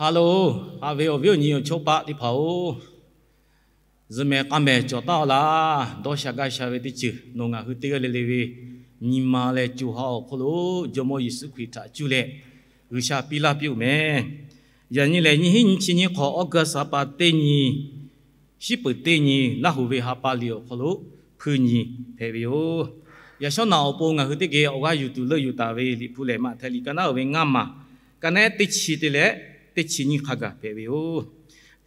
Hello, haꞈ ve awˬ viˉ awˬ nyi awˬ chawˇ paˆ teˇ hpaˍ-oˬ, zuhꞈ mehˍ k'a mehˍ cawˬ taˉ-aw laˇ. Dawˇ sha gaˇ sha ve teˇ ceuˬ nawˬ ngaˬ hui teˇ g'aˇ le le ve nyi ma leh co ha awˬ hk'aw lo Jawˇmawˇ Yeˍsuˆ Hkriꞈ htaꞈ cuˇ leh G'uiˬsha piˇ laˇ piˇ-oˬ meh. Yaꞈ nyi lehˬ, nyiˇ hinˉ nyiˇ chi nyiˇ hk'awꞈ August ha pa teˇ nyi, shiˉ peuˍ teˇ nyi, Laˇ huˍ ve ha pa liꞈ awˬ hk'aw lo hpuiˇ nyi hpehꞈ ve yoˬ. Yaꞈ shawˉ naꞈ awˬ pon ngaˬ hui teˇ geh awˬ g'aˇ yuˬ tuˬ leuˆ yuˬ taˍ ve Liꞈ hpu lehˬ, Maꞈhtehˍ liꞈ ka naˉ uiˍ ve ngaˇ maˬ, ka naˉ teˇ chi teˇ leh teˇ chi nyiˇ hk'a gaˬ hpehꞈ ve yoˬ.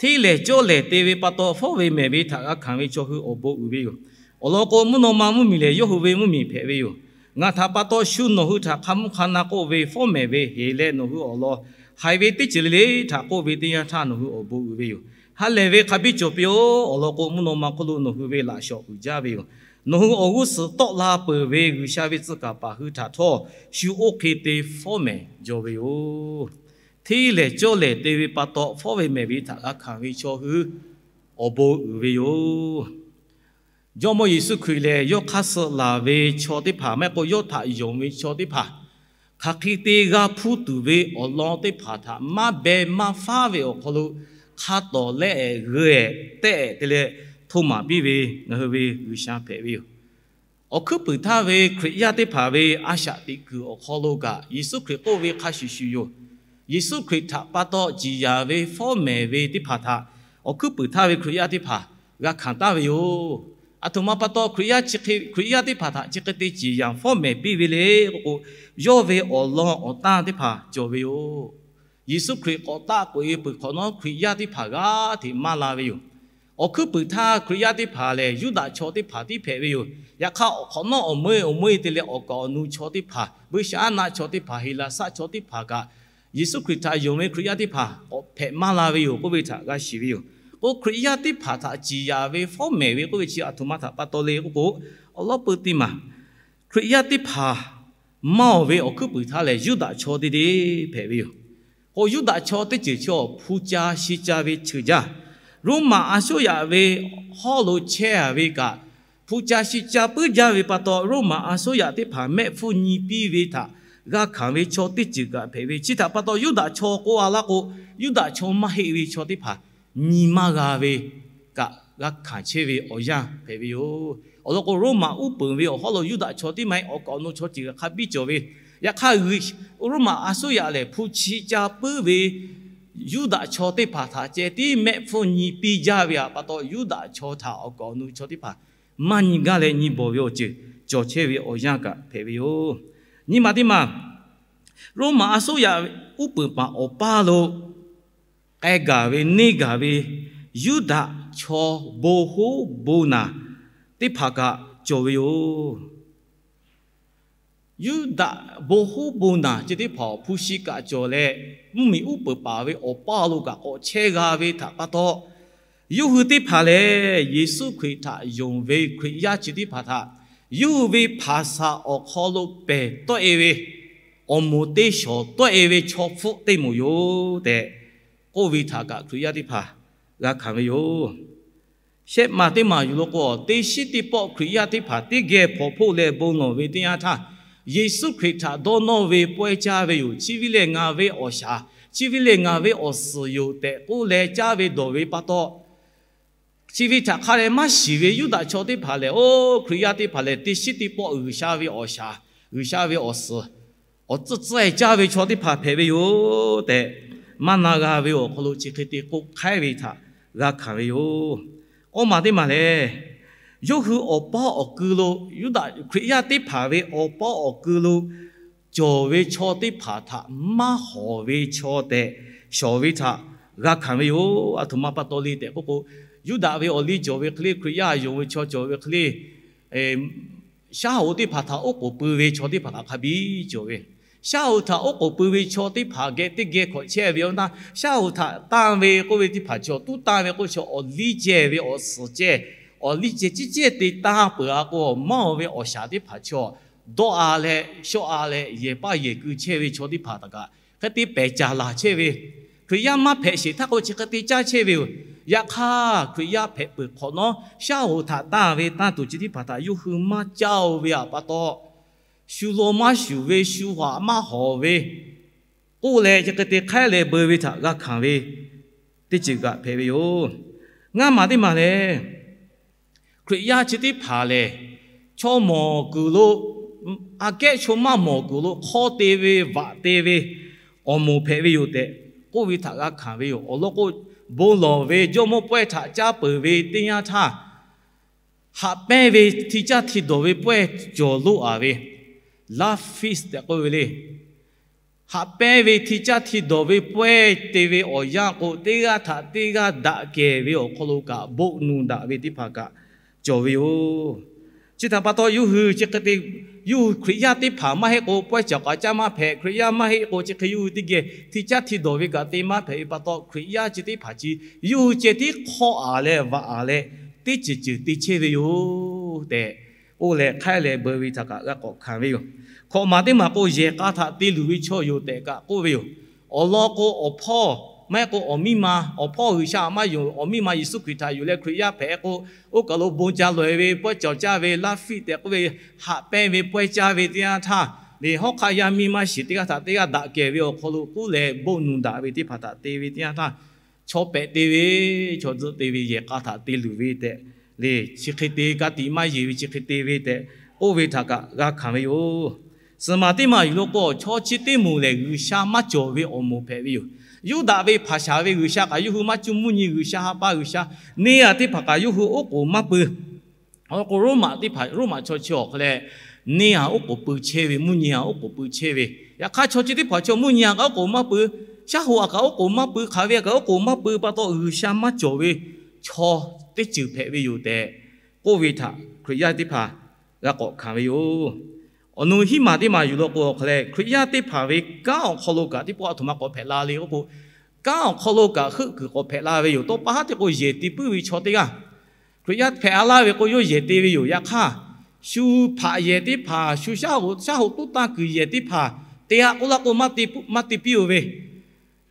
Hteˇ lehˬ cawˇ lehˬ te ve pa taw, fawˉ ve mehˍ ve htaꞈ g'a hkanˍ ve chaw hui awˬ bon uiˍ ve yoˬ. Awˬ lawn k'o, mvuhˇ naw ma mvuhˇmiˬ lehˬ yawˇ hui ve mvuhˇmiˬ hpehꞈ ve yoˬ. Ngaˬ htaꞈ pa taw shu nawˬ hui htaꞈ hk'a mvuhˇ hk'a na k'oˆ ve fawˉ mehˍ ve heˍ leh, nawˬ hui awˬ lawn haiˬ ve teˇ ceuˬ le le htaꞈ k'oˆ ve teˇ yanˇ htaˇ nawˬ hui awˬ bon uiˍ ve yoˬ. Ha lehˬ ve hk'a biˇ cawˬ piˇ-oˆ. Awˬ lawn k'o, mvuhˇ naw ma hk'oˆ lo nawˬ hui ve laꞈ shawˍ uiˍ jaˇ ve yoˬ. Nawˬ hui awˬ g'uˇ suhˍ tawˆ la peuˬ ve G'uiˬsha ve tcuh kaˍ paˍ hui htaꞈ htawˇ, shu oˇ hk'e te fawˉ mehˍ jaw ve yoˬ. Hteˇ lehˬ cawˇ lehˬ te ve pa taw, fawˉ ve mehˍ ve htaꞈ g'a hkanˍ ve chaw hui awˬ bon uiˍ ve yoˬ. Jawˇmawˇ Yeˍsuˆ Hkriꞈ lehˬ, yawˇ hk'aˇ suh laˬ ve chaw teˇ hpaˍ, maˇ heˆ k'o yawˇ htaꞈ yonˍ ve chaw teˇ hpaˍ, hk'aˬ hk'e te g'a hpuˇ tuˬ ve awˬ lawn teˇ hpaˍ htaꞈ maˇ beh maˇ faˉ ve awˬ hk'aw lo hk'a tawˍ leh g'euˆ-ehˍ tehˆ-ehˍ te leh hto maˍ piˇ ve ngaˬ hui ve G'uiˬsha hpehꞈ ve yoˬ. Awˬ hkuiˉ puiˍ htaˇ ve Hkriꞈ yaˇ teˇ hpaˍ ve a shaꞈ teꞈ kuiˬ awˬ hk'aw lo kaꞈ, Yeˍsuˆ Hkriꞈ k'oˆ ve hk'a shuˍ shuˍ yoˬ. Yeˍsuˆ Hkriꞈ htaꞈ pa taw ciˍ yanˍ ve fawˉ mehˍ ve teˇ hpaˍ htaꞈ awˬ hkuiˉ puiˍ htaˇ ve Hkriꞈ yaˇ teˇ hpaˍ g'a hkanˍ taˍ ve yoˬ. Aˬ htoꞈ ma pa taw Hkriꞈ yaˇ chi hk'e, Hkriꞈ yaˇ teˇ hpaˍ htaꞈ chi hk'e te ciˍ yanˍ fawˉ mehˍ piˇ ve le k'oˆ k'o, yawˇ ve awˬ lawn awˬ tanˇ teˇ hpaˍ cawˬ ve yoˬ. Yeˍsuˆ Hkriꞈ k'awꞈ taˆ k'oꞈ-e peuˬ hk'awꞈ nawˉ, Hkriꞈ yaˇ teˇ hpaˍ g'aˇ hteꞈ maˇ la ve yoˬ. Awˬ hkuiˉ puiˍ htaˇ Hkriꞈ yaˇ teˇ hpaˍ lehˬ, Yuˇdaꞈ chaw teˇ hpaˍ tiˉ hpehꞈ ve yoˬ. Yaꞈ hk'aˇ, awˬ hk'awꞈ nawˉ awˬ meuˇ awˬ meuˇ te leh awˬ kaˍ awˬ nu chaw teˇ hpaˍ, Buiˇshaˆaˉnaˆ chaw teˇ hpaˍ, Heˍlaˍsaˆ chaw teˇ hpaˍ kaꞈ, Yeˍsuˆ Hkriꞈ htaꞈ yonˍ ve Hkriꞈ yaˇ teˇ hpaˍ k'awꞈ hpehꞈ maˇ la ve yoˬ k'oˆ ve htaꞈ g'a shiˍ ve yoˬ. K'o, Hkriꞈ yaˇ teˇ hpaˍ htaꞈ ciˍ yanˍ ve fawˉ mehˍ ve k'oˆ ve chi aˬ htoꞈ ma htaꞈ pa taw le k'oˆ k'o, awˬ lawn peu teˇ maˬ Hkriꞈ yaˇ teˇ hpaˍ maˇ-oˬ ve awˬ hkuiˉ puiˍ htaˇ lehˬ, Yuˇdaꞈ chaw teˇ deˇ hpehꞈ ve yoˬ. K'o, Yuˇdaꞈ chaw teˇ ceuˬ chaw hpu ca shi ca ve cheuˬ jaˇ. Roˉmaꞈ a soˉ yaꞈ ve hawˉ lo chehˇ-a ve kaꞈ, hpu ca shi ca puiˉ jaˇ ve pa taw, Roˉmaꞈ a soˉ yaꞈ teˇ hpaˍ mehˆ hpfuhˇ nyi piˇ ve htaꞈ g'a hkanˍ ve chaw teˇ ceuˬ kaꞈ hpehꞈ ve. Chi htaꞈ pa taw, Yuˇdaꞈ chaw k'oˆ-a laˇ k'o, Yuˇdaꞈ chaw maˇ heˆ ve chaw teˇ hpaˍ nyi maˇ g'a ve kaꞈ g'a hkanˍ chehˇ ve awˬ yanˇ hpehꞈ ve yoˬ. Awˬ lawn k'o, Roˉmaꞈ uˉ peunˍ ve awˬ hawˉ lo Yuˇdaꞈ chaw tiˉ maˇ heˆ, awˬ kaˍ awˬ nu chaw ceuˬ hk'a biˇ cawˬ ve. Yaꞈ hk'aˇ, Roˉmaꞈ a soˉ yaꞈ lehˬ hpu chi ca puiˉ ve Yuˇdaꞈ chaw teˇ hpaˍ htaꞈ ceh tiˉ mehˆ hpfuhˇ nyi piˇ jaˇ ve pa taw, Yuˇdaꞈ chaw htaꞈ awˬ kaˍ awˬ nu chaw teˇ hpaˍ maˇ nyi gaˇ leh nyi bawˬ ve awˬ ceuˬ cawˬ chehˇ ve awˬ yanˇ kaꞈ hpehꞈ ve yoˬ. Nyi ma teˇ maˬ, Roˉmaꞈ a soˉ yaꞈ uˉ peunˍ paˍ awˬ paˇ lo k'ai gaˬ ve neˇ gaˬ ve Yuˇdaꞈ chaw bon hoˉ bon naˬ teˇ hpaˍ kaꞈ cawˬ ve yoˬ. Yuˇdaꞈ bon hoˉ bon naˬ chi teˇ hpaˍ hpu shi kaꞈ cawˬ leh, mvuhˇmiˬ uˉ peunˍ paˍ ve awˬ paˇ lo kaꞈ k'awꞈ chehˇ g'a ve htaꞈ pa taw, yawˇ hui teˇ hpaˍ lehˬ Yeˍsuˆ Hkriꞈ htaꞈ yonˍ ve Hkriꞈ yaˇ chi teˇ hpaˍ htaꞈ yawˇ hui ve hpaˍ saˍ awˬ hk'aw lo pehˬ tawˆ-e ve, awˬ moˍ teˇ shawˍ tawˆ-e ve chaw hpfuhˆ teˇ moˍ yoˬ tehꞈ k'oˆ ve htaꞈ kaꞈ Hkriꞈ yaˇ teˇ hpaˍ g'a hkanˍ ve yoˬ. Shehˆ maˬ teˇ maˬ yuˬ lo k'o, teˇ shiˉ teˇ pawˆ Hkriꞈ yaˇ teˇ hpaˍ teˇ geh hpawnˬ hpoˆ leh bon lawˬ ve teˇ yanˇ htaˇ, Yeˍsuˆ Hkriꞈ htaꞈ dawˇ nawˇ ve pawehˇ caˇ ve yoˬ. Chi ve lehˬ ngaˬ ve awˬ shaˍ, chi ve lehˬ ngaˬ ve awˬ suhˍ yoˬ tehꞈ k'oˆ leh caˇ ve dawˬ ve pa taw, chi ve htaꞈ hk'a leh maˇ shiˍ ve Yuˇdaꞈ chaw teˇ hpaˍ lehˬ, oˇ Hkriꞈ yaˇ teˇ hpaˍ lehˬ, teˇ shiˉ teˇ pawˆ G'uiˬsha ve awˬ shaˍ, G'uiˬsha ve awˬ suhˍ awˬ tcuhˇ tcuhˇ-e caˇ ve chaw teˇ hpaˍ hpehꞈ ve yoˬ tehꞈ maˇ na g'a ve awˬ hk'aw lo chi hk'e te k'oˆ hk'aiˉ ve htaꞈ g'a hkanˍ ve yoˬ. K'awˇ maˬ teˇ maˬ lehˬ, yawˇ hui awˬ paˇ awˬ kui lo, Yuˇdaꞈ Hkriꞈ yaˇ teˇ hpaˍ ve awˬ paˇ awˬ kui lo cawˬ ve chaw teˇ hpaˍ htaꞈ maˇ hawˍ ve chaw tehꞈ shawˍ ve htaꞈ g'a hkanˍ ve yoˬ. Aˬ htoꞈ ma pa taw le tehꞈ k'oˆ k'o, Yuˇdaꞈ ve awˬ liˇ cawˬ ve hk'e le, Hkriꞈ yaˇ yonˍ ve chaw cawˬ ve hk'e le, shaˉ hoꞈ teˇ hpaˍ htaꞈ oˉ k'oˍ pui ve chaw teˇ hpaˍ kaꞈ hk'a biˇ cawˬ ve. Shaˉ hoꞈ htaꞈ oˉ k'oˍ pui ve chaw teˇ hpaˍ geh teˇ geh hkawꞈ chehˇ ve awˬ naˇ, shaˉ hoꞈ htaꞈ tanˇ ve k'oˆ ve teˇ hpaˍ chaw, tuˉ tanˇ ve k'oˆ ve chaw, awˬ liˇ ceh ve awˬ suhˍ ceh, awˬ liˇ ceh ciˉ ceh te tanˇ peuˬ-a k'o, mawˇ ve awˬ shaˍ teˇ hpaˍ chaw dawˆ-a leh shawˆ-a leh yehˬ paˇ yehˬ keu chehˇ ve chaw teˇ hpaˍ htaꞈ kaꞈ hk'e te pehˬ caˍ laˬ chehˇ ve. Hkriꞈ yaˇ maˇ hpehꞈ sheˍ htaˇ k'o chi hk'e te caˇ chehˇ ve yoˬ. Yaꞈ hk'aˇ, Hkriꞈ yaˇ hpehꞈ peuˬ hk'awꞈ nawˉ, shaˉ hoꞈ htaꞈ tanˇ ve tanˇ tuˬ chi teˇ hpaˍ htaꞈ yawˇ hui maˇ caˇ-o ve pa taw, shu law maˇ shuˍ ve, shu haꞈ maˇ hawˍ ve, k'oˆ leh, chi hk'e te hk'aiˉ leh beu ve htaꞈ g'a hkanˍ ve teˇ ceuˬ kaꞈ hpehꞈ ve yoˬ. Ngaˇ maˬ teˇ maˬ lehˬ, Hkriꞈ yaˇ chi teˇ hpaˍ lehˬ, chaw mawˬ kuiˬ lo, aꞈ kehˉ chaw maˇ mawˬ kuiˬ lo hk'awˇ te ve, vaꞈ te ve awˬ moˍ hpehꞈ ve yoˬ tehꞈ k'oˆ ve htaꞈ g'a hkanˍ ve yoˬ. Awˬ lawn k'o, bon lawˬ ve Jawˇ mawˇ pawehˇ htaꞈ caˇ peuˬ ve teˇ yanˇ htaˇ, haꞈ pehnˇ ve hti caˇ hti dawˬ ve pawehˇ cawˬ loˆ-a ve, love feast tehꞈ k'oˆ ve le. Haꞈ pehnˇ ve hti caˇ hti dawˬ ve pawehˇ te ve awˬ yanˇ k'o, teˇ g'aˇ htaꞈ teˇ g'aˇ daꞈ kehˬ ve awˬ hk'aw lo kaꞈ boˆ nu daꞈ ve teˇ hpaˍ kaꞈ cawˬ ve yoˬ. Chi htaꞈ pa taw, yawˇ hui chi hk'e te, yawˇ hui Hkriꞈ yaˇ teˇ hpaˍ maˇ heˆ k'o, pawehˇ caˍ k'aꞈ caˇ maˇ hpehꞈ. Hkriꞈ yaˇ maˇ heˆ k'o, chi hk'e yawˇ hui teˇ geh hti caˇ hti dawˬ ve kaꞈ te maˇ hpehꞈ ve pa taw, Hkriꞈ yaˇ chi teˇ hpaˍ chi yawˇ hui ceh tiˉ hk'awˇ-a leh vaꞈ-a leh, teˇ ceuˬ ceuˬ te chehˇ ve yoˬ tehꞈ k'oˆ leh, hk'aiˉ leh beu ve htaꞈ kaꞈ g'a k'awꞈ hkanˍ ve yoˬ. Hkawꞈ maˬ teˇ maˬ k'o, yehˬ k'a htaꞈ te luˬ ve chaw yoˬ tehꞈ kaꞈ k'oˆ ve yoˬ. Awˬ lawn k'o, awˬ hpawˇ maˇ heˆ k'o awˬ miˇ ma, awˬ hpawˇ G'uiˬsha htaꞈ maˇ yonˍ, awˬ miˇ ma Yeˍsuˆ Hkriꞈ htaꞈ yonˍ leh Hkriꞈ yaˇ hpehꞈ k'o, oˇ kaˬ lo bon ca lawˬ-e ve pawehˇ cawˬ caˇ ve, laˇ fiˆ tehꞈ k'oˆ ve, haꞈ pehnˇ ve pawehˇ caˇ ve teˇ yanˇ htaˇ, lehˬ hawˉ hk'aˆ yaˇ miˇ maˇ shiˍ teˇ g'aˇ htaꞈ teˇ g'aˇ daꞈ kehˬ ve awˬ hk'aw lo k'oˆ leh, boˆ nu daꞈ ve teˇ hpaˍ htaꞈ te ve teˇ yanˇ htaˇ, chaw pehꞈ te ve, chaw tzuhˆ te ve, yehˬ k'a htaꞈ te luˬ ve tehꞈ, lehˬ chi hk'e te ka tiꞈ maˇ yeˬ ve chi hk'e te ve tehꞈ k'oˆ ve htaꞈ kaꞈ g'a hkanˍ ve yoˬ. Suhˍ maˬ teˇ maˬ yuˬ lo k'o, chaw chi teˇ moˍ lehˬ G'uiˬsha maˇ cawˬ ve awˬ moˍ hpehꞈ ve yoˬ. Yuˇdaꞈ ve hpaˍ shaˍ ve G'uiˬsha kaꞈ yawˇ hui maˇ cuˇ, mvuhˇ nyi g'uiˬsha ha pa g'uiˬsha, neˇ g'aˇ teˇ hpaˍ kaꞈ yawˇ hui oˉ k'oˍ maˇ pui. Awˬ lawn k'o, Roˉmaꞈ teˇ hpaˍ, Roˉmaꞈ chaw chi awˬ hk'aw leh, neˇ g'aˇ oˉ k'oˍ pui chehˇ ve, mvuhˇ nyi g'aˇ oˉ k'oˍ pui chehˇ ve. Yaꞈ hk'aˇ, chaw chi teˇ hpaˍ chi mvuhˇ nyi g'aˇ kaꞈ oˉ k'oˍ maˇ pui, shaˉ hoꞈ g'aˇ kaꞈ oˉ k'oˍ maˇ pui, hk'aˬ ve g'aˇ kaꞈ oˉ k'oˍ maˇ pui pa taw, G'uiˬsha maˇ cawˬ ve chaw teˇ ceuˬ hpehꞈ ve yoˬ tehꞈ k'oˆ ve htaꞈ Hkriꞈ yaˇ teˇ hpaˍ g'a k'awꞈ hkanˍ ve yoˬ. Awˬ nu hiˉ maˬ teˇ maˬ yuˬ lo k'o, awˬ hk'aw leh Hkriꞈ yaˇ teˇ hpaˍ ve kanˉ awˬ hk'aw lo kaꞈ teˇ pawˆ a htoꞈ ma k'awꞈ hpehꞈ la le k'oˆ k'o, kanˉ awˬ hk'aw lo kaꞈ heuˆ kuiˬ k'awꞈ hpehꞈ la ve yoˬ. Tawˇ pa haˉ te k'o, yehˬ te puiˉ ve chaw teˇ g'aˇ, Hkriꞈ yaˇ hpehꞈ-a laˇ ve k'o, yawˇ yehˬ te ve yoˬ. Yaꞈ hk'aˇ, shu hpaꞈ yehˬ teˇ hpaˍ, shu shaˉ hoꞈ, shaˉ hoꞈ tuˉ tanˇ kuiˬ yehˬ teˇ hpaˍ te-a k'oˆ laˇ k'o, maˇ te piˇ-oˬ ve,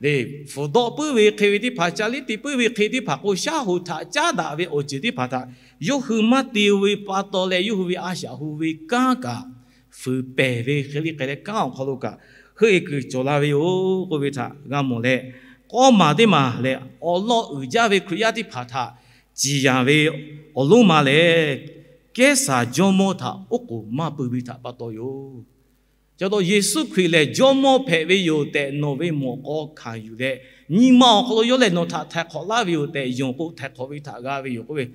lehˬ, fuˍ dawˆ puiˉ ve hk'e ve teˇ hpaˍ, ca liˉ te puiˉ ve hk'e teˇ hpaˍ k'o, shaˉ hoꞈ htaꞈ caˉ daꞈ ve awˬ ceuˬ teˇ hpaˍ htaꞈ yawˇ hui maˇ te ve pa taw leh, yawˇ hui ve a shaꞈ hu ve kanˉ kaꞈ fuiˍ pehˬ ve hk'e le k'ai leh, kanˉ awˬ hk'aw lo kaꞈ heuˆ-e kuiˬ cawˬ la ve yoˬ k'oˆ ve htaꞈ g'a mawˬ leh, k'awˇ maˬ teˇ maˬ lehˬ, awˬ lawn uiˍ jaˇ ve Hkriꞈ yaˇ teˇ hpaˍ htaꞈ ciˍ yanˍ ve awˬ lonˉ ma lehˬ, Kehˉsaˍ jawˇmawˇ htaꞈ oˉ k'oˍ maˇ pui ve htaꞈ pa taw yoˬ. Ca taw Yeˍsuˆ Hkriꞈ lehˬ jawˇmawˇ hpehꞈ ve yoˬ tehꞈ nawˬ ve mawꞈ k'aw hkanˍ yuˬ leh, nyi ma awˬ hk'aw lo yawˇ lehˬ nawˬ htaꞈ htaiˍ hk'awꞈ laˇ ve yoˬ tehꞈ yonˍ k'o, htaiˍ hk'awꞈ ve htaꞈ g'a ve yoˬ k'oˆ ve.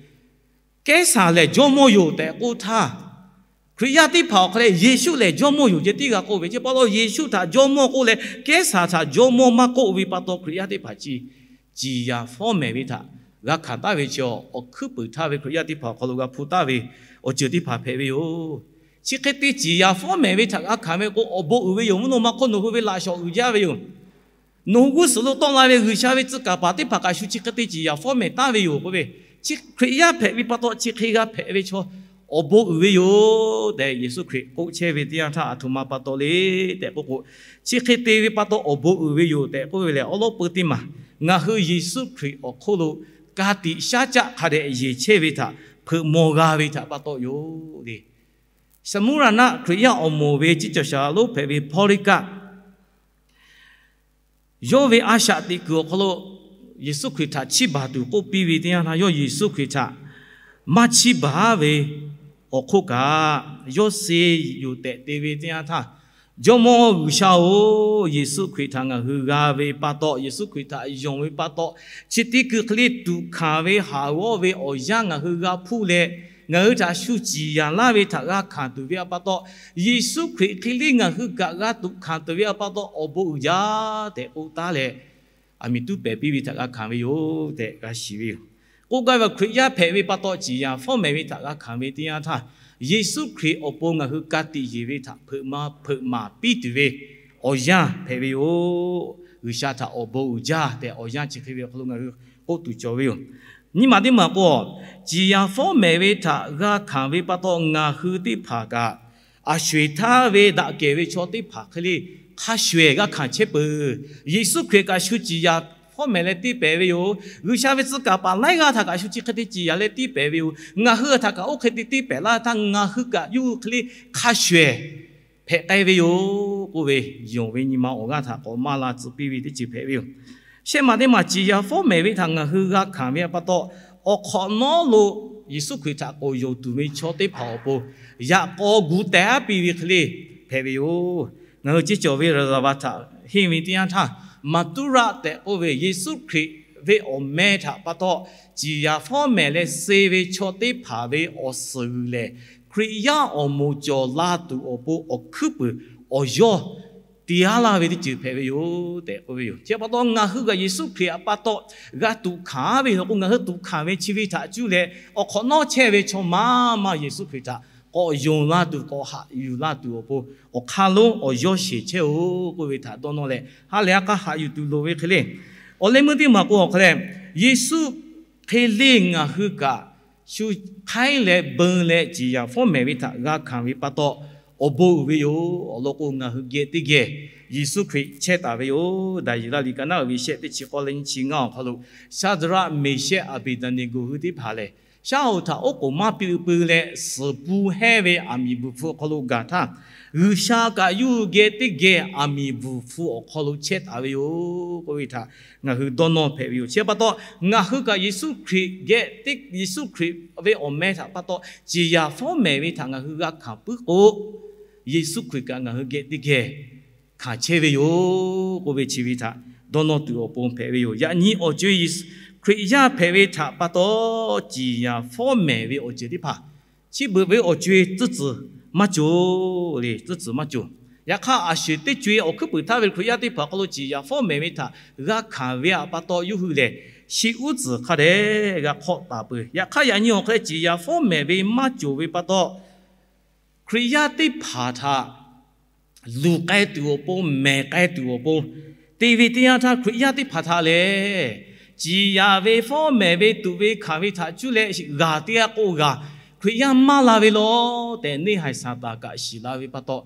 Kehˉsaˍ lehˬ jawˇmawˇ yoˬ tehꞈ k'oˆ htaˇ, Hkriꞈ yaˇ teˇ hpaˍ awˬ hk'aw leh Yeˍsuˆ lehˬ jawˇmawˇ yoˬ ceh tiˉ g'a k'oˆ ve. Chi pa taw Yeˍsuˆ htaꞈ jawˇmawˇ k'oˆ leh, Kehˉsaˍ htaꞈ jawˇmawˇ maˇ k'oˆ ve pa taw, Hkriꞈ yaˇ teˇ hpaˍ chi ciˍ yanˍ fawˉ mehˍ ve htaꞈ g'a hkanˍ taˍ ve chi, awˬ hkuiˉ puiˍ htaˇ ve Hkriꞈ yaˇ teˇ hpaˍ awˬ hk'aw lo g'a hpu taˍ ve awˬ ceuˬ teˇ hpaˍ hpehꞈ ve yoˬ. Chi hk'e te ciˍ yanˍ fawˉ mehˍ ve htaꞈ g'a hkanˍ ve k'o, awˬ bon uiˍ ve yoˬ. Mvuhˇ naw ma hk'oˆ nawˬ hui ve laꞈ shawˍ uiˍ jaˇ ve yoˬ. Nawˬ hui g'uˇ suhˍ lo tawˆ la ve G'uiˬsha ve tcuh kaˍ paˍ teˇ hpaˍ kaꞈ shu chi hk'e te ciˍ yanˍ fawˉ mehˍ taˍ ve yoˬ k'oˆ ve. Chi Hkriꞈ yaˇ hpehꞈ ve pa taw, chi hk'e g'a hpehꞈ ve chaw awˬ bon uiˍ ve yoˬ tehꞈ Yeˍsuˆ Hkriꞈ k'oˆ chehˇ ve teˇ yanˇ htaˇ, a htoꞈ ma pa taw le tehꞈ k'oˆ k'o, chi hk'e te ve pa taw awˬ bon uiˍ ve yoˬ tehꞈ k'oˆ ve lehˬ, awˉ lawˉ peu teˇ maˬ ngaˬ hui Yeˍsuˆ Hkriꞈ awˬ hk'oˆ lo ka tiꞈ shaˉ caˆ hk'a dehꞈ yeˬ chehˇ ve htaꞈ hpeuꞈ maw g'a ve htaꞈ pa taw yoˬ le. Saˍmuˇraˍnaˆ Hkriꞈ yaˇ awˬ moˍ ve ciˉ cawˬ shaˍ lonˉ hpehꞈ ve Hpawˇliˇkaˆ, yawˇ ve a shaꞈ teꞈ kuiˬ awˬ hk'aw lo Yeˍsuˆ Hkriꞈ htaꞈ chiˇ baˬ tuˬ k'oˆ piˇ ve teˇ yanˇ htaˇ, yawˇ Yeˍsuˆ Hkriꞈ htaꞈ maˇ chiˇ baˬ ve awˬ hk'oˆ kaꞈ, yawˇ se yoˬ tehꞈ te ve teˇ yanˇ htaˇ, Jawˇmawˇ G'uiˬsha-oˬ, Yeˍsuˆ Hkriꞈ htaꞈ ngaˬ hui g'a ve pa taw, Yeˍsuˆ Hkriꞈ htaꞈ yonˍ ve pa taw, chi teˇ kuiˬ hk'e le tuꞈ hkanˍ ve haˍ g'awˇ ve awˬ yanˇ ngaˬ hui g'a hpuˇ leh, ngaˬ hui htaꞈ shu ciˍ yanˍ laˇ ve htaꞈ g'a hkanˍ tuˬ ve pa taw, Yeˍsuˆ Hkriꞈ hk'e le ngaˬ hui kaꞈ g'a tuꞈ hkanˍ tuˬ ve pa taw awˬ bon uiˍ jaˇ tehꞈ k'oˆ taˉ leh, aˬ miˍ tuˉ pehˍ piˇ ve htaꞈ g'a hkanˍ ve yoˬ tehꞈ g'a shiˍ ve yoˬ. K'oˆ gaˇ ve, Hkriꞈ yaˇ hpehꞈ ve pa taw ciˍ yanˍ fawˉ mehˍ ve htaꞈ g'a hkanˍ ve teˇ yanˇ htaˇ, Yeˍsuˆ Hkriꞈ awˬ pon ngaˬ hui ka tiꞈ yeˬ ve htaꞈ hpeuꞈ maˍ hpeuꞈ maˍ piˇ tuˬ ve awˬ yanˇ hpehꞈ ve yoˬ. G'uiˬsha htaꞈ awˬ bon uiˍ jaˇ tehꞈ awˬ yanˇ chi hk'e ve awˬ hk'aw lo ngaˬ hui k'oˆ tuˬ cawˬ ve yoˬ. Nyiˇ maˬ teˇ maˬ k'o, ciˍ yanˍ fawˉ mehˍ ve htaꞈ g'a hkanˍ ve pa taw ngaˬ hui teˇ hpaˍ kaꞈ, aˬ sho-eˬ htaˇ ve daꞈ kehˬ ve chaw teˇ hpaˍ hk'e le hk'a sho-eˬ g'a hkanˍ chehˇ peuˬ. Yeˍsuˆ Hkriꞈ kaꞈ shu ciˍ yanˍ fawˉ mehˍ leh tiˇ pehˍ ve yoˬ. G'uiˬsha ve tcuh kaˍ paˍ laiˉ g'aˇ htaꞈ kaꞈ shu chi hk'e te ciˍ yanˍ leh tiˇ pehˍ ve yoˬ. Ngaˬ hui htaꞈ kaꞈ oˇ hk'e te tiˇ pehˍ laˇ htaˇ, ngaˬ hui kaꞈ yawˇ hui hk'e le hk'a sho-eˬ hpehꞈ k'ai ve yoˬ. k'oˆ ve yonˍ ve nyi ma awˬ g'aˇ htaꞈ k'awꞈ maˇ la tcuh piˇ ve teˇ ceuˬ hpehꞈ ve yoˬ. Shehˆ maˬ teˇ maˬ ciˍ yanˍ fawˉ mehˍ ve htaꞈ ngaˬ hui g'a hkanˍ ve pa taw, awˬ hk'awꞈ nawˉ lo Yeˍsuˆ Hkriꞈ htaꞈ k'awꞈ yonˍ tuˬ ve chaw teˇ hpaˍ awˬ pon yaꞈ k'aw gu teh aˉ piˇ ve hk'e le hpehꞈ ve yoˬ. Ngaˬ hui ceˇ cawˬ ve raˍzaˍvaˍ htaꞈ henˇ ve teˇ yanˇ htaˇ, maˍtuˇraˆ tehꞈ k'oˆ ve Yeˍsuˆ Hkriꞈ ve awˬ meh htaꞈ pa taw ciˍ yanˍ fawˉ mehˍ leh suh ve chaw teˇ hpaˍ ve awˬ suhˍ g'uiˬ lehˬ, Hkriꞈ yaˇ awˬ moˍ cawˬ la tuˬ awˬ pon awˬ hkuiˉ puiˍ awˬ yawˇ te aˉ laˇ ve teˇ ceuˬ hpehꞈ ve yoˬ tehꞈ k'oˆ ve yoˬ. Chi pa taw ngaˬ hui kaꞈ Yeˍsuˆ Hkriꞈ pa taw g'a tuꞈ hkanˍ ve law k'o, ngaˬ hui tuꞈ hkanˍ ve chi ve htaꞈ cuˇ leh awˬ hk'awꞈ nawˉ chehˇ ve chaw maˇ maˇ Yeˍsuˆ Hkriꞈ htaꞈ k'awꞈ yonˍ la tuˬ, k'awꞈ haꞈ yuˬ la tuˬ awˬ pon awˬ hk'aˇ lonˉ awˬ yawˇ sheˍ chehˇ-oˬ k'oˆ ve htaꞈ dawˇ nawˇ leh, ha lehˬ a k'aˇ haꞈ yuˬ tuˬ loˍ ve hk'e le. Awˬ leh meuˇ teˇ maˬ k'o awˬ hk'a leh, Yeˍsuˆ hk'e le ngaˬ hui kaꞈ shu hk'aiˉ leh beu leh ciˍ yanˍ fawˉ mehˍ ve htaꞈ g'a hkanˍ ve pa taw, awˬ bon uiˍ ve yoˬ. Awˬ lawn k'o, ngaˬ hui geh teˇ geh Yeˍsuˆ Hkriꞈ chehˇ taˍ ve yoˬ. Daˍyeˍlaˆ liꞈ ka naˉ uiˍ ve shehˆ teˇ chi k'awˇ leh nyiˇ chi ngaˇ awˬ hk'aw lo, Shaˍdraˆ, Meˍshehˆ, Aˍbeˍdaˍneˍgoˍ hui teˇ hpaˍ lehˬ, shaˉ hoꞈ htaꞈ oˉ k'oˍ maˇ piˇ pui leh suhˍ pun hehnˇ ve aˬ miˍ bvuhˬ hpfuh awˬ hk'aw lo gaˬ htaˇ, G'uiˬsha kaꞈ yawˇ hui geh teˇ geh aˬ miˍ bvuhˬ hpfuh awˬ hk'aw lo chehˇ taˍ ve yoˬ k'oˆ ve htaꞈ ngaˬ hui dawˇ nawˇ hpehꞈ ve yoˬ. Chi pa taw, ngaˬ hui kaꞈ Yeˍsuˆ Hkriꞈ geh teˇ, Yeˍsuˆ Hkriꞈ ve awˬ meh htaꞈ pa taw ciˍ yanˍ fawˉ mehˍ ve htaꞈ ngaˬ hui g'a hkanˍ puiˉ k'o, Yeˍsuˆ Hkriꞈ kaꞈ ngaˬ hui geh teˇ geh hkanˍ chehˇ ve yoˬ k'oˆ ve chi ve htaꞈ dawˇ nawˇ tuˬ awˬ pon hpehꞈ ve yoˬ. Yaꞈ nyi awˬ co-e Yeˍsuˆ Hkriꞈ yaˇ hpehꞈ ve htaꞈ pa taw, ciˍ yanˍ fawˉ mehˍ ve awˬ ceuˬ teˇ hpaˍ chi beuꞈ ve awˬ co-e tcuhˇ tcuhˍ maˇ cawˬ le, tcuhˇ tcuhˍ maˇ cawˬ. Yaꞈ hk'aˇ, a shu teˇ co-e awˬ hkuiˉ puiˍ htaˇ ve Hkriꞈ yaˇ teˇ hpaˍ awˬ hk'aw lo ciˍ yanˍ fawˉ mehˍ ve htaꞈ g'a hkanˍ ve htaꞈ pa taw, yawˇ hui lehˬ shi uˉ tcuhˍ hk'a dehꞈ g'a hk'awˆ taˍ peuˬ. Yaꞈ hk'aˇ, yaꞈ nyi awˬ hk'aw leh ciˍ yanˍ fawˉ mehˍ ve maˇ cawˬ ve pa taw, Hkriꞈ yaˇ teˇ hpaˍ htaꞈ luˬ k'ai tuˬ awˬ pon, mehˬ k'ai tuˬ awˬ pon te ve teˇ yanˇ htaˇ, Hkriꞈ yaˇ teˇ hpaˍ htaꞈ lehˬ, ciˍ yanˍ ve fawˉ mehˍ ve tuꞈ ve hkanˍ ve htaꞈ cuˇ leh g'aˬ teˇ g'aˇ k'o g'aˬ, Hkriꞈ yaˇ maˇ la ve law tehꞈ, neˇ haiˬ Saˍtanˍ kaꞈ shiˍ la ve pa taw,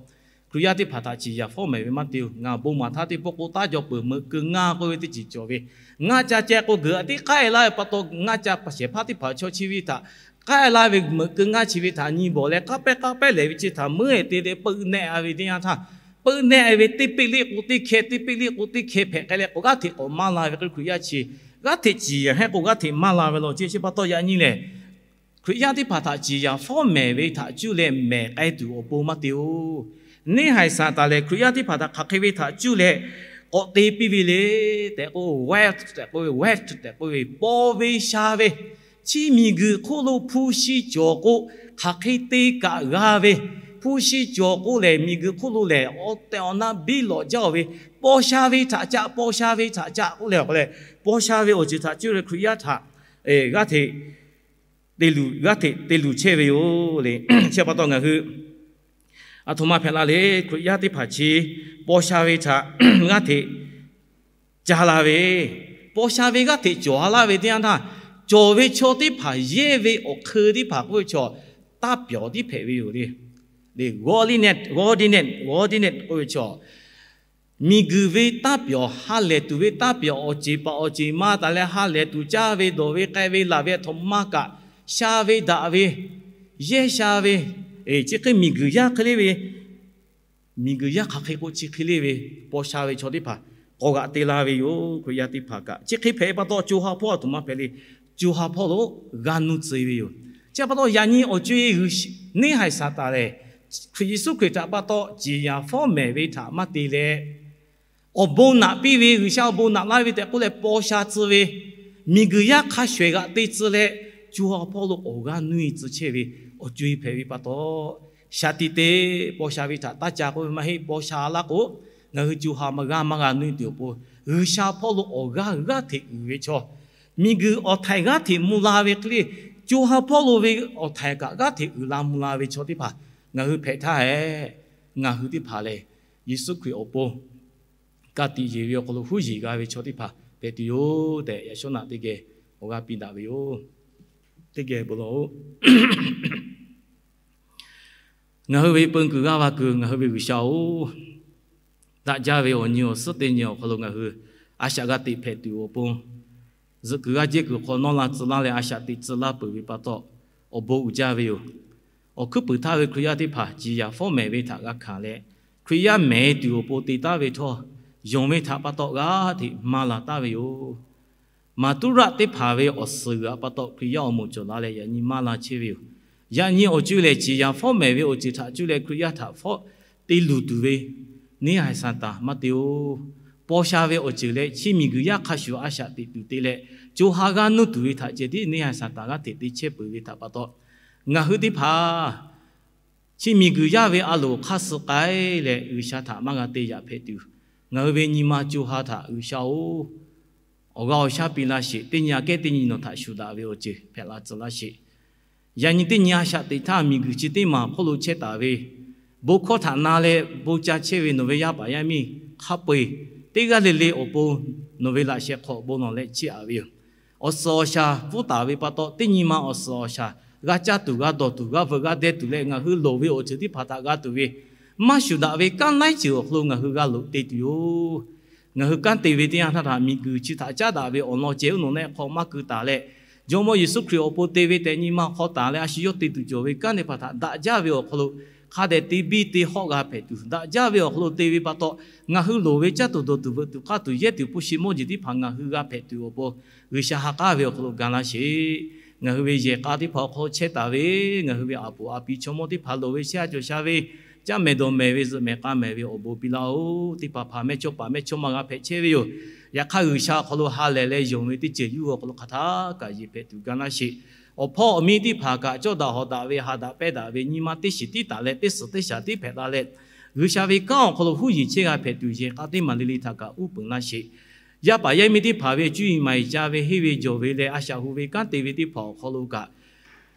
Hkriꞈ yaˇ teˇ hpaˍ htaꞈ ciˍ yanˍ fawˉ mehˍ ve maˇ te-oˬ. Ngaˬ bon maˍ htaˇ teˇ pawˆ k'o taˇ jaw peuˬ, meuꞈ keu ngaˇ k'oˆ ve teˇ ceuˬ cawˬ ve, ngaˇ ca ceh k'o geuꞈ a tiˉ k'ai laˇ ve pa taw, ngaˇ ca shehˍ hpaˇ teˇ hpaˍ chaw chi ve htaꞈ k'ai laˇ ve meuꞈ keu ngaˇ chi ve htaꞈ nyi bawˬ leh, k'aˉ pehˉ k'aˉ pehˉ lehˬ ve chi htaꞈ meuˉ-e te te peuˆ nehˆ a ve teˇ yanˇ htaˇ, peuˆ nehˆ ve teˇ peˆ liˆ k'o teˇ hkeh, teˇ peˆ liˆ k'o teˇ hkeh hpehꞈ k'ai leh k'o, g'aˇ hteꞈ k'awꞈ maˇ la ve k'o, Hkriꞈ yaˇ chi g'aˇ hteꞈ ciˍ yanˍ heˆ k'o g'aˇ hteꞈ maˇ la ve law ceˇ. Chi pa taw yaꞈ nyi lehˬ, Hkriꞈ yaˇ teˇ hpaˍ htaꞈ ciˍ yanˍ fawˉ mehˍ ve htaꞈ cuˇ leh mehˬ k'ai tuˬ awˬ pon maˇ te-oˬ. Neˇ haiˬ Saˍtanˍ lehˬ, Hkriꞈ yaˇ teˇ hpaˍ htaꞈ hk'aˬ hk'e ve htaꞈ cuˇ leh k'awꞈ te piˇ ve le tehꞈ k'o, wealth tehꞈ k'oˆ ve, wealth tehꞈ k'oˆ ve, paw ve sha ve, chi miˬguiˬ hk'oˆ lo hpu shi cawˬ k'o, hk'aˬ hk'e te kaꞈ g'a ve, hpu shi cawˬ k'o lehˬ, miˬguiˬ hk'oˆ lo lehˬ awˬ tehˬ awˬ na biˇ lawꞈ jaˇ-oˬ ve, paw sha ve htaꞈ caˆ, paw sha ve htaꞈ caˆ k'oˆ leh awˬ hk'aw leh, paw sha ve awˬ ceuˬ htaꞈ cuˇ leh Hkriꞈ yaˇ htaꞈ g'aˇ hteꞈ te luˬ, g'aˇ hteꞈ te luˬ chehˇ ve yoˬ le. Chi pa taw ngaˬ hui aˬ htoꞈ ma hpehꞈ la le. Hkriꞈ yaˇ teˇ hpaˍ chi paw sha ve htaꞈ g'aˇ hteꞈ ca la ve, paw sha ve g'aˇ hteꞈ cawˬ a laˇ ve teˇ yanˇ htaˇ, cawˬ ve chaw teˇ hpaˍ yehˇ ve awˬ hk'eun teˇ hpaˍ k'oˆ ve chaw taˇ pyawˬ tiˉ hpehꞈ ve yoˬ le. Le, g'awˇ liˇ nehˆ, g'awˇ diˇ nehˆ, g'awˇ diˇ nehˆ k'oˆ ve chaw, miˬguiˬ ve taˇ pyawˬ, ha lehˬ tuˬ ve taˇ pyawˬ, awˬ ceˬ paˍ awˬ ceˬ ma taˍ leh ha lehˬ tuˬ caˇ ve dawˬ ve k'ai ve laˬ ve aˬ htoꞈ ma kaꞈ, sha ve daꞈ ve, yehˇ sha ve, chi hk'e miˬguiˬ yaˇ hk'e le ve, miˬguiˬ yaˇ hk'aˬ hk'e k'o chi hk'e le ve, paw sha ve chaw teˇ hpaˍ k'awꞈ g'aꞈ te la ve yoˬ. Hkriꞈ yaˇ teˇ hpaˍ kaꞈ chi hk'e hpehꞈ pa taw, co ha hpawˇ aˬ htoꞈ ma hpehꞈ le, co ha hpawˇ lo g'a nuˇ tcuh ve yoˬ. Chi pa taw yaꞈ nyi awˬ co-e g'uiˬ neˇ haiˬ Saˍtanˍ lehˬ, Hkriꞈ Yeˍsuˆ Hkriꞈ htaꞈ pa taw ciˍ yanˍ fawˉ mehˍ ve htaꞈ maˇ te leh, awˬ bon naꞈ piˇ ve, G'uiˬsha awˬ bon naꞈ laˇ ve tehꞈ k'oˆ leh paw sha tcuh ve, miˬguiˬ yaˇ hk'a shuˍ ehˍ g'aꞈ te tcuh leh, co ha hpawˇ lo awˬ g'aˇ nuˇ e tcuh chehˇ ve awˬ co-e hpehꞈ ve pa taw, shaˍ tiꞈ te paw sha ve htaꞈ taˇ ca k'oˆ ve maˇ heˆ. Paw sha laˇ k'o, ngaˬ hui co ha maˇ g'aˇ maˇ g'a nuˇ e tuˬ awˬ pon, G'uiˬsha hpawˇ lo awˬ g'aˇ g'aˇ hteꞈ uiˍ ve chaw, miˬguiˬ awˬ htaiˍ g'aˇ hteꞈ mvuh la ve hk'e le, co ha hpawˇ lo ve awˬ htaiˍ kaꞈ g'aˇ hteꞈ uiˍ la mvuh la ve chaw teˇ hpaˍ ngaˬ hui hpehꞈ htaˇ hehꞈ, ngaˬ hui teˇ hpaˍ lehˬ, Yeˍsuˆ Hkriꞈ awˬ pon ka tiꞈ yeˬ ve awˬ hk'aw lo huˉ yeˬ g'a ve chaw teˇ hpaˍ hpehꞈ tuˬ yoˬ tehꞈ, yaꞈ shawˉ naꞈ teˇ geh awˬ g'aˇ piˇ daꞈ ve yoˬ. Teˇ geh bon lawˬ-oˬ. Ngaˬ hui ve peu kuiˬ g'aˇ va kuiˬ ngaˬ hui ve G'uiˬsha-oˬ, daꞈ jaˇ ve awˬ nyi awˬ suhˉ teˇ nyi awˬ hk'aw lo ngaˬ hui a shaꞈ g'a teꞈ hpehꞈ tuˬ awˬ pon, zuhꞈ kuiˬ g'aˇ jehˇ kuiˬ hk'aw nawˇ la tcuh laˇ leh a shaꞈ teꞈ tcuh laˇ peuˬ ve pa taw, awˬ bon uiˍ jaˇ ve yoˬ. Awˬ hkuiˉ puiˍ htaˇ ve Hkriꞈ yaˇ teˇ hpaˍ ciˍ yanˍ fawˉ mehˍ ve htaꞈ g'a hkanˍ leh, Hkriꞈ yaˇ mehˍ tuˬ awˬ pon te taˉ ve htawˇ, yonˍ ve htaꞈ pa taw g'aˇ hteꞈ maˇ la taˉ ve yoˬ. Maˍtuˇraˆ teˇ hpaˍ ve awˬ suhˍ g'uiˬ htaꞈ pa taw Hkriꞈ yaˇ awˬ moˍ cawˬ la leh yaꞈ nyi maˇ la chehˇ ve yoˬ. Yaꞈ nyi awˬ co-e lehˬ, ciˍ yanˍ fawˉ mehˍ ve awˬ ceuˬ htaꞈ cuˇ leh Hkriꞈ yaˇ htaꞈ fawˉ te luˬ tuˬ ve neˇ haiˬ Saˍtanˍ maˇ te-oˬ. Paw sha ve awˬ ceuˬ leh chi miˬ guiˬ yaˇ hk'a shuˍ a shaꞈ teꞈ tuˬ te leh, co ha g'aˇ nuˇ tuˬ ve htaꞈ ceh tiˉ neˇ haiˬ Saˍtanˍ g'aˇ hteꞈ te chehˇ peuˬ ve htaꞈ pa taw, ngaˬ hui teˇ hpaˍ chi miˬ guiˬ yaˇ ve a loˍ hk'aˇ suh k'ai leh G'uiˬsha htaꞈ maˇ g'a te yaꞈ hpehꞈ tuˬ, ngaˬ hui ve nyi ma co ha htaꞈ G'uiˬsha-oˬ, awˬ g'aˇ awˬ shaˉ piˇ laˇ sheˍ. Teˇ nyi aꞈ kehˉ teˇ nyi nawˬ htaꞈ shuˍ daꞈ ve awˬ ceuˬ hpehꞈ la tcuh laˇ sheˍ. Yaꞈ nyi teˇ nyi a shaꞈ teꞈ htaˇ, miˬ guiˬ chi teˇ maˬ hk'oˆ lo chehˇ taˍ ve bon hkawˇ htaꞈ na leh bon ca chehˇ ve nawˬ ve yaˇ paˍ yaˇ miˇ hk'a peu-eˬ teˇ g'aˇ le le awˬ pon nawˬ ve laꞈ sheh hk'aw bon lawˬ leh chiˇ aꞈ ve yoˬ. Awˬ suhˍ awˬ shaˍ pfuhˇ taˍ ve pa taw, teˇ nyi ma awˬ suhˍ awˬ shaˍ g'a caˇ tuˬ, g'a dawˬ tuˬ, g'a veuꞈ g'a deh tuˬ leh ngaˬ hui loˍ ve awˬ ceuˬ teˇ hpaˍ htaꞈ g'a tuˬ ve maˇ shuˍ daꞈ ve kanˉ laiˉ ceuˬ awˬ hk'aw lo ngaˬ hui g'a loꞈ te tuˬ yoˬ. Ngaˬ hui kanˉ te ve teˇ yanˇ htaˇ htaꞈ miˬ guiˬ chi htaꞈ caˉ daꞈ ve awˬ lawn ceh uˉ nawˬ neˆ hk'aw maˇ keu taˍ leh, Jawˇmawˇ Yeˍsuˆ Hkriꞈ awˬ pon te ve tehꞈ nyi ma hk'aw taˍ leh a shu yawˇ te tuˬ cawˬ ve kanˉ teˇ hpaˍ htaꞈ daꞈ jaˇ ve awˬ hk'aw lo hk'a dehꞈ te biˇ te hawˆ g'a hpehꞈ tuˬ, daꞈ jaˇ ve awˬ hk'aw lo te ve pa taw, ngaˬ hui loˍ ve caˇ tuˬ dawˬ tuˬ veuꞈ tuˬ k'aˇ tuˬ yehˇ tuˬ hpu shi mawˇ jeˬ teˇ hpaˍ ngaˬ hui g'a hpehꞈ tuˬ awˬ pon G'uiˬsha ha k'aˉ ve awˬ hk'aw lo ga laˇ sheˍ. Ngaˬ hui ve yehˬ k'a teˇ hpaˍ awˬ hk'aw lo chehˇ taˍ ve, ngaˬ hui ve aˬ poˍ aˬ pi chaw mawˇ teˇ hpaˍ loˍ ve shehˇ a cawˬ sha ve, caˇ mehˍ dawˬ mehˍ ve, zuhꞈ mehˍ k'a mehˍ ve awˬ bon piˇ laˇ-oˬ. Teˇ hpaˍ hpaˍ mehˇchawˇ paˍ mehˇchawˇma g'a hpehꞈ chehˇ ve yoˬ. Yaꞈ hk'aˇ, G'uiˬsha awˬ hk'aw lo ha lehˬ leh yonˍ ve teˇ ceuˬ yuˇ awˬ hk'aw lo hk'aˬ htaˇ kaꞈ yeˬ hpehꞈ tuˬ ga laˇ sheˍ. Awˬ hpawˇ awˬ miˇ teˇ hpaˍ kaꞈ cawˇ daꞈ hawˍ daꞈ ve, ha daꞈ pehˇ daꞈ ve, nyi ma teˇ shiˍ tiˉ taˍ leh teˇ suhˍ teˇ shaˍ tiˉ hpehꞈ la leh, G'uiˬsha ve kanˉ awˬ hk'aw lo huˉ yeˬ chehˇ g'a hpehꞈ tuˬ, yehˬ k'a teˇ maˬ le le htaꞈ kaꞈ uˉ peunˍ laˇ sheˍ. Yaˇ paˍ yaˇ miˇ teˇ hpaˍ ve cuˇ yiˍ maˍ yiˍ ca ve, henˇ ve jawˬ ve leh a shaꞈ hu ve kanˉ te ve teˇ hpaˍ awˬ hk'aw lo kaꞈ,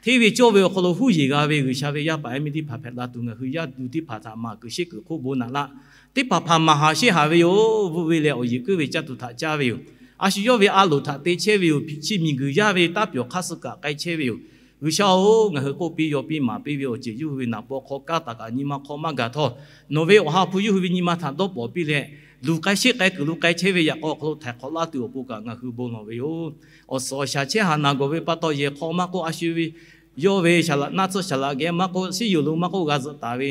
hteˇ ve cawˇ ve awˬ hk'aw lo huˉ yeˬ g'a ve G'uiˬsha ve yaˇ paˍ yaˇ miˇ teˇ hpaˍ hpehꞈ la tuˬ, ngaˬ hui yaˇ duˬ teˇ hpaˍ htaꞈ maˍ kuiˬ sheˉ kuiˬ hk'oˆ bon naꞈ laˇ. Teˇ hpaˍ hpaˍ maˍ haˍ sheˆ haˍ ve yoˬ. Bvuhˆ ve leh awˬ yeˬ kuiˉ ve caˇ tuˬ htaꞈ caˇ ve yoˬ. A shu yawˇ ve a loˍ htaꞈ te chehˇ ve yoˬ. Chi miˬ guiˬ yaˇ ve taˇ pyawˬ hk'aˇ suh kaꞈ k'ai chehˇ ve yoˬ. G'uiˬsha-oˬ, ngaˬ hui k'oˆ piˇ yaw piˇ maˍ piˇ ve awˬ ceuˬ yawˇ hui ve naˍ paw hk'aw kaˇ taˍ kaꞈ nyi ma hk'aw maˇ gaˬ htawˇ, nawˬ ve awˬ ha hpu yawˇ hui ve nyi ma htaꞈ dawˇ pawˍ piˇ leh, luˬ k'ai sheˆ k'ai kuiˬ lo k'ai chehˇ ve yaꞈ k'aw awˬ hk'aw lo htaiˍ hk'awꞈ laˇ tuˬ awˬ pon kaꞈ ngaˬ hui bon lawˬ ve yoˬ. Awˬ suhˍ awˬ shaˍ chehˇ haˍ naˬ gawˬ ve pa taw, yehˬ hk'aw maˇ k'oˆ, a shu ve yawˇ ve shaˍ laꞈ naˆ tsuhˇ shaˍ laꞈ geh maˇ k'oˆ, shiˉ yoˬ lo maˇ k'oˆ, g'a zuhꞈ taˍ ve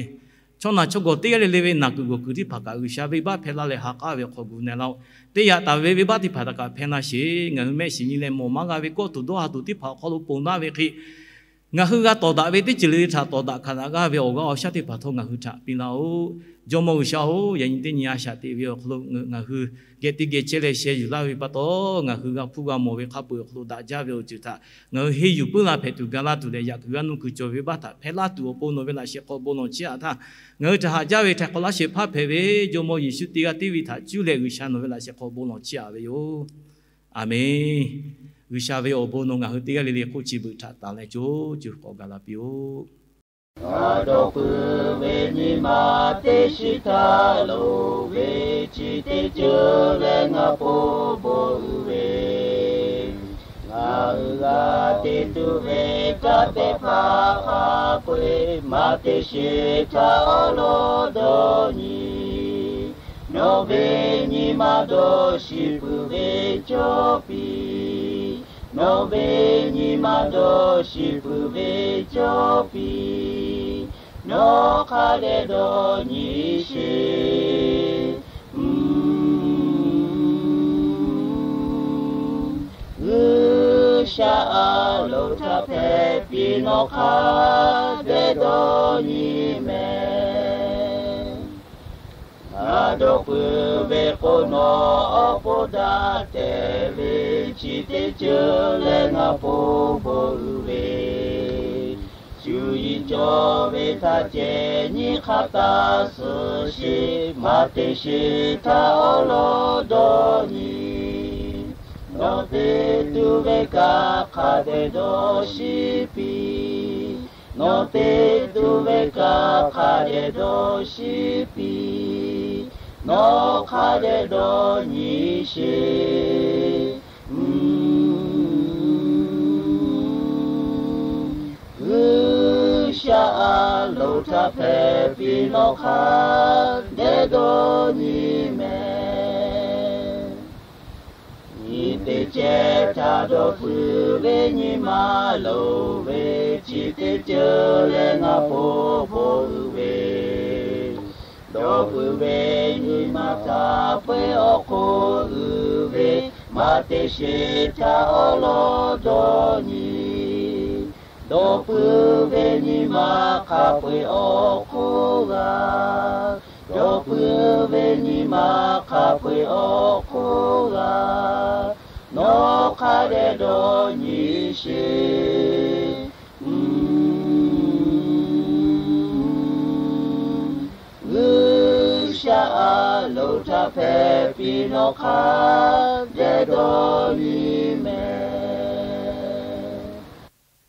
chaw naˬ chaw gawˬ teˇ g'aˇ le le ve naˬ kuiˬ gawˬ kuiˬ teˇ hpaˍ kaꞈ G'uiˬsha venˇbaˆ hpehˇ laˇ leh ha k'aˉ ve awˬ hk'aw gu na laˇ-oˆ. Teˇ yaꞈ taˍ ve venˇbaˆ teˇ hpaˍ htaꞈ kaꞈ hpehˇ laˇ sheˍ. Ngaˬ hui mehˆ shiˍ nyi leh mawˬ maˇ g'a ve kawˆ tuˬ dawˇ ha tuˬ teˇ hpaˍ awˬ hk'aw lo ponˬ laˇ ve hk'e, ngaˬ hui g'a tawˍ daꞈ ve teˇ ceuˬ le le htaꞈ tawˍ daꞈ hkanˍ daꞈ g'aˇ ve awˬ g'aˇ awˬ shaˉ teˇ hpaˍ htawˇ ngaˬ hui htaꞈ piˇ laˇ-oˆ. Jawˇmawˇ G'uiˬsha-oˬ, yaꞈ nyi teˇ nyi a shaꞈ teꞈ ve awˬ hk'aw lo ngaˬ hui geh teˇ geh chehˇ leh sheh yuˬ laˇ ve pa taw, ngaˬ hui g'a hpuˇ g'a mawˬ ve hk'a peu-eˬ awˬ hk'aw lo daꞈ jaˇ ve awˬ ceuˬ htaꞈ ngaˬ hui henˇ yuˬ puiˉ la hpehꞈ tuˬ ga laˇ tuˬ leh, yaꞈ kuiˬ g'a nuˇ kuiˬ cawˬ ve venˇbaˆ htaꞈ hpehˇ laˇ tuˬ awˬ pon nawˬ ve laꞈ sheh hk'aw bon lawˬ chiˇ aꞈ htaˇ, ngaˬ hui htaꞈ haꞈ jaˇ ve htaiˍ hk'awꞈ laˇ shehˍ hpaˇ hpehꞈ ve Jawˇmawˇ Yeˍsuˆ teˇ g'aˇ tiˉ ve htaꞈ cuˇ leh G'uiˬsha nawˬ ve laꞈ sheh hk'aw bon lawˬ chiˇ aꞈ ve yoˬ. Aˬmenˍ. G'uiˬsha ve awˬ bon nawˬ ngaˬ hui teˇ g'aˇ le le hk'oˆ chi beuꞈ htaꞈ tanˬ leh co co k'awꞈ gaˬ la piˇ-oˆ. Ngaˬ dawˇ peuˬ ve nyi ma teˇ shiˍ htaˇ loˍ ve chi teˇ ceuˬ leh ngaˬ hpawˇ bon uiˍ ve, ngaˬ hui g'a te tuˬ ve kanˉ te hpaˍ hk'a peu-eˬ maˇ te sheˍ htaˇ awˉ lawˉ dawˇ nyi. Nawˬ ve nyi ma dawˇ shiˍ peuˬ ve cawˇ piˇ. Nawˬ ve nyi ma dawˇ shiˍ peuˬ ve cawˇ piˇ. Nawˬ hk'a dehꞈ dawˇ nyi sheˍ. G'uiˬsha a loˍ htaꞈ hpehꞈ piˇ nawˬ hk'a dehꞈ dawˇ nyi mehˍ. Ngaˬ dawˇ peuˬ ve k'o, nawˬ awˬ pon daꞈ tehˬ ve chi teˇ ceuˬ leh ngaˬ hpawˇ bon uiˍ ve, cuˇ yiˍ cawˬ ve htaꞈ ceh nyiˇ hk'aˇ taˇ suh sheˍ, maˇ te sheˍ htaˇ awˉ lawˉ dawˇ nyi. Nawˬ te tuˬ ve kaꞈ hk'a dehꞈ dawˇ shiˍ piˇ. Nawˬ te tuˬ ve kaꞈ hk'a dehꞈ dawˇ shiˍ piˇ. Nawˬ hk'a dehꞈ dawˇ nyi sheˍ. G'uiˬsha a loˍ htaꞈ hpehꞈ piˇ nawˬ hk'a dehꞈ dawˇ nyi mehˍ. Nyi teˇ ceh htaꞈ dawˇ peuˬ ve nyi ma loˍ ve, chi teˇ ceuˬ leh ngaˬ hpawˇ bon uiˍ ve, dawˇ peuˬ ve nyi ma hk'a peu-eˬ awˬ hk'oˆ uiˍ ve, maˇ te sheˍ htaˇ awˉ lawˉ dawˇ nyi. Dawˇ puiˉ ve nyi ma hk'a peu-eˬ awˬ hk'oˆ g'a, dawˇ puiˉ ve nyi ma hk'a peu-eˬ awˬ hk'oˆ g'a, nawˬ hk'a dehꞈ dawˇ nyi sheˍ. G'uiˬsha a loˍ htaꞈ hpehꞈ piˇ, nawˬ hk'a dehꞈ dawˇ nyi mehˍ.